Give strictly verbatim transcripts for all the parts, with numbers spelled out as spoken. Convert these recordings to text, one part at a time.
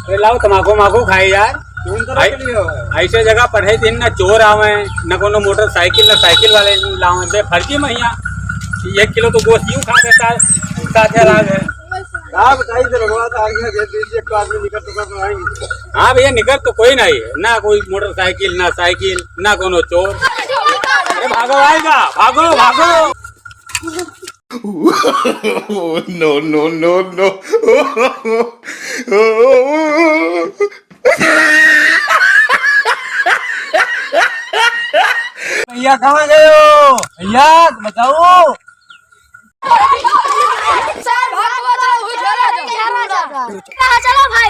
अरे लाओ, तमाकू माकू खाए यार। कौन तरह के लिए हो? ऐसे जगह पढ़े दिन ना चोर आवे, ना कोनो मोटरसाइकिल, ना साइकिल वाले लावे, बेफर्जी में हियाँ एक किलो तो गोश्त यूं खा देता है, उसका अच्छा लाभ है। का बताई, दरोगा तो आगे भेज दीजिए, एक आदमी निकल तो कर आएंगे। हाँ भैया, निकल तो कोई नहीं है, ना कोई मोटरसाइकिल, ना साइकिल, ना कोनो चोर। अरे भागो, आएगा, भागो, भागो। No, no, no, no। भैया, कहाँ गए हो? भैया, बताओ। चलो भाई।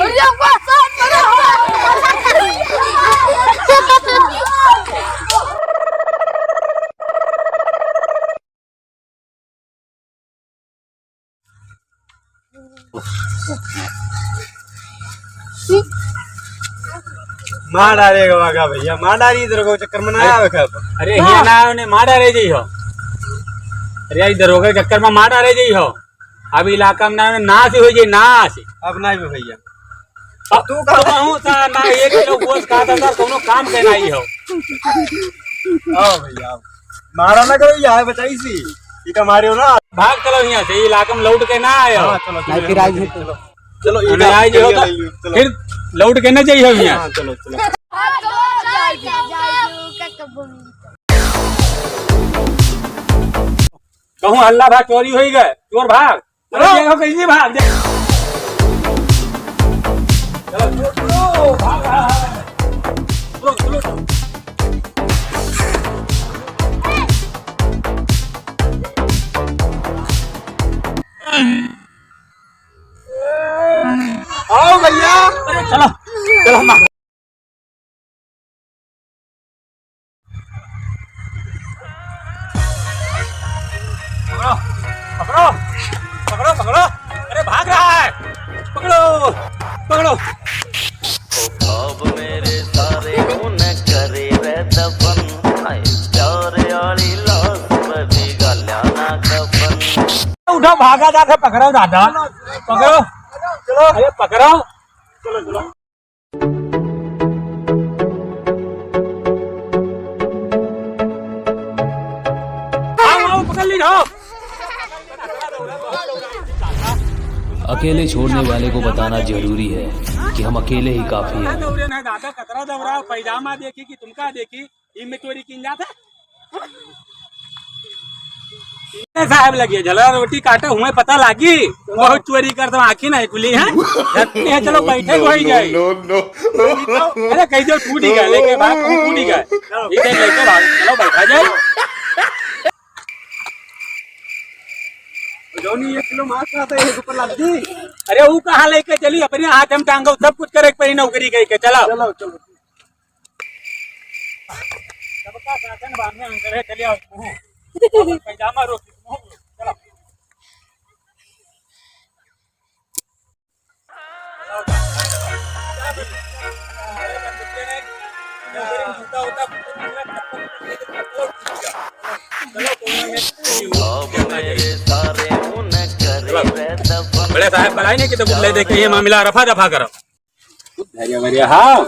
मार डारेगा वागा भैया, मार डारी इधर को चक्कर में ना आवे खा। अरे हिया ना, उन्हें मार डारे जी हो। अरे इधर हो गए चक्कर में मार डारे जी हो। अब इलाका में ना, नाश हो जाए, नाश। अब नहीं भी भैया। अब तू का कहूँ सा ना, एक किलो गोश्त खाता था, कोनो काम के नहीं हो। आओ भैया, आओ। मारा ना करो, ये है बचाई सी। ये तो मारे हो ना। भाग चलो यहाँ से, ये इलाका में लौट के ना आए हो। हाँ, चलो, नहीं, चलो, फिर आज चलो, चलो। चलो, ये नहीं, आज ये होता, चलो। फिर लौट के ना जाइए हो यहाँ। हाँ, चलो, चलो। कहूँ हल्ला भा चोरी होई गए, चोर भाग। अरे, चलो। ये हो कहीं भाग दे। चलो, चलो, चलो, भाग रहा है। चलो, चलो, चलो। आओ भैया। अरे, चलो, चलो, मार। पकड़ो, पकड़ो, पकड़ो, पकड़ो। अरे भाग रहा है। पकड़ो, पकड़ो। ओ ख्वाब मेरे सारे उन्हें करे रे दफन, हाय प्यार आली लाश बदी गाल्या ना कफन। उठो, भागा जाके पकड़ो दादा, पकड़ो। चलो। अरे पकड़ो। चलो, चलो। आओ, आओ, पकड़ ली, आओ। अकेले छोड़ने वाले को बताना जरूरी है कि हम अकेले ही काफी हैं। कतरा दौरे ना दादा, कतरा दौरा, पैजामा देखी कि तुमका देखी, इमे चोरी किन जाता। ए साहब लगे, झलरा रोटी काटे हुए पता लागी, बहुत चोरी कर तो आँखी नहीं खुली है। झटके है, चलो बैठे हो ही जाए। No, no, no। अरे कहीं जो टूट ही गया, लेके भाग, कहीं टूट ही गया। इधर लेके भाग, चलो बैठा जाए। जौनी एक किलो मांस खाता है, एक ऊपर लाद दी। अरे वो कहाँ लेके चली, अपने हाथ हम टांगो, सब कुछ करे पड़ी नौकरी कहीं के, चलो। चलो, चलो। सबका शासन बांधे अंकल है, चलिए आओ। पैजामा रोक, चलो। बड़े साहब, बुलाई नहीं कि तो ले दे के ये मामला रफा दफा करो। बढ़िया, बढ़िया, हाँ।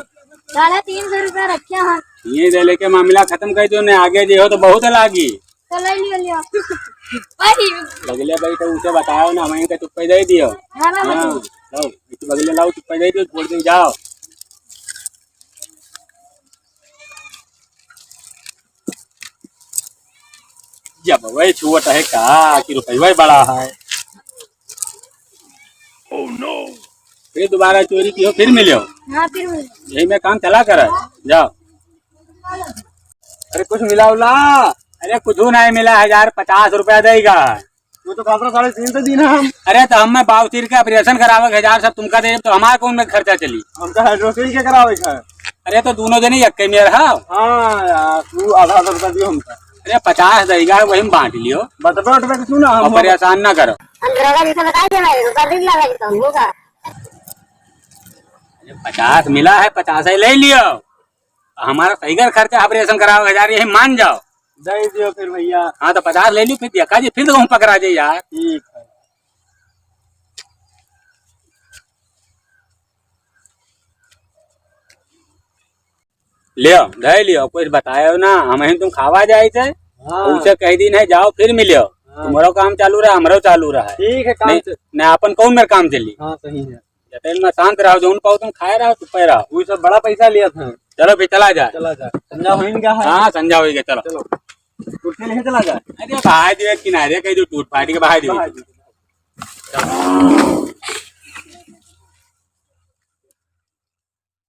साढ़े तीन सौ रुपया रखे हैं। ये दे लेके मामला खत्म कर दो, ने आगे जे हो तो बहुत लागी। तो ले लियो, लियो। वही। बगले भाई तो उसे बताओ ना, वहीं का चुप्पे दे दियो। हाँ, हाँ, हाँ, बताओ। लाओ, इस बगले लाओ, चुप्पे दे दियो, छोड़ दे, जाओ। जब वही छुअट है का कि रुपया बड़ा है। Oh no! फिर दोबारा चोरी कियो, फिर मिलियो। हाँ, फिर मिलियो। यही में काम चला कर, जाओ। अरे कुछ मिला उला? अरे कुछ नहीं मिला, हजार पचास रुपया देगा। वो तो काफरा साढ़े तीन सौ दीना हम। अरे तो हमें बाबूसिर के operation करावे के हजार सब तुमका दे, तो हमारा कौन में खर्चा चली? हमका हाइड्रोसिल के करावे का है। अरे तो दोनों जने यक्के में रहा। हाँ यार, तू आधा आधा रुपया दियो हमका। अरे पचास देगा, वही में बांट लियो। बटबे उठबे के सुना हम। परेशान ना करो। हम दरोगा जी से बताई दे भाई, रुपया दिन लगा देता हूँ, होगा। अरे पचास मिला है, पचास ही ले लियो। हमारा सही घर खर्चा operation करावे हजार, यही मान जाओ। दे दियो फिर भैया। हाँ तो पचास ले ली, फिर देखा जी, फिर तो हम पकड़ा जाए यार। ठीक है। लियो, धइ लियो, कुछ बतायो ना, हमहिन तुम खावा जाइत है। हाँ। उसे कहि दीन है, जाओ फिर मिलियो। हाँ। तुम्हरो काम चालू रहा, हमरो चालू रहा है। ठीक है, काम नहीं, से- नहीं, अपन कौन मेर काम चली? हाँ, सही है। जतन में शांत रहो, जौन पाओ तुम खाए रहो, चुप्पे रहो। वो सब बड़ा पैसा लिया था। चलो भी चला जाए। चला जाए। संझा होइन का है? हाँ, संझा होइ गया, चलो। चलो। कुर्सी लेके चला जाए। अरे बाहर दियो, किनारे कहि दियो, टूट फाट के बाहर दियो। बाहर दियो।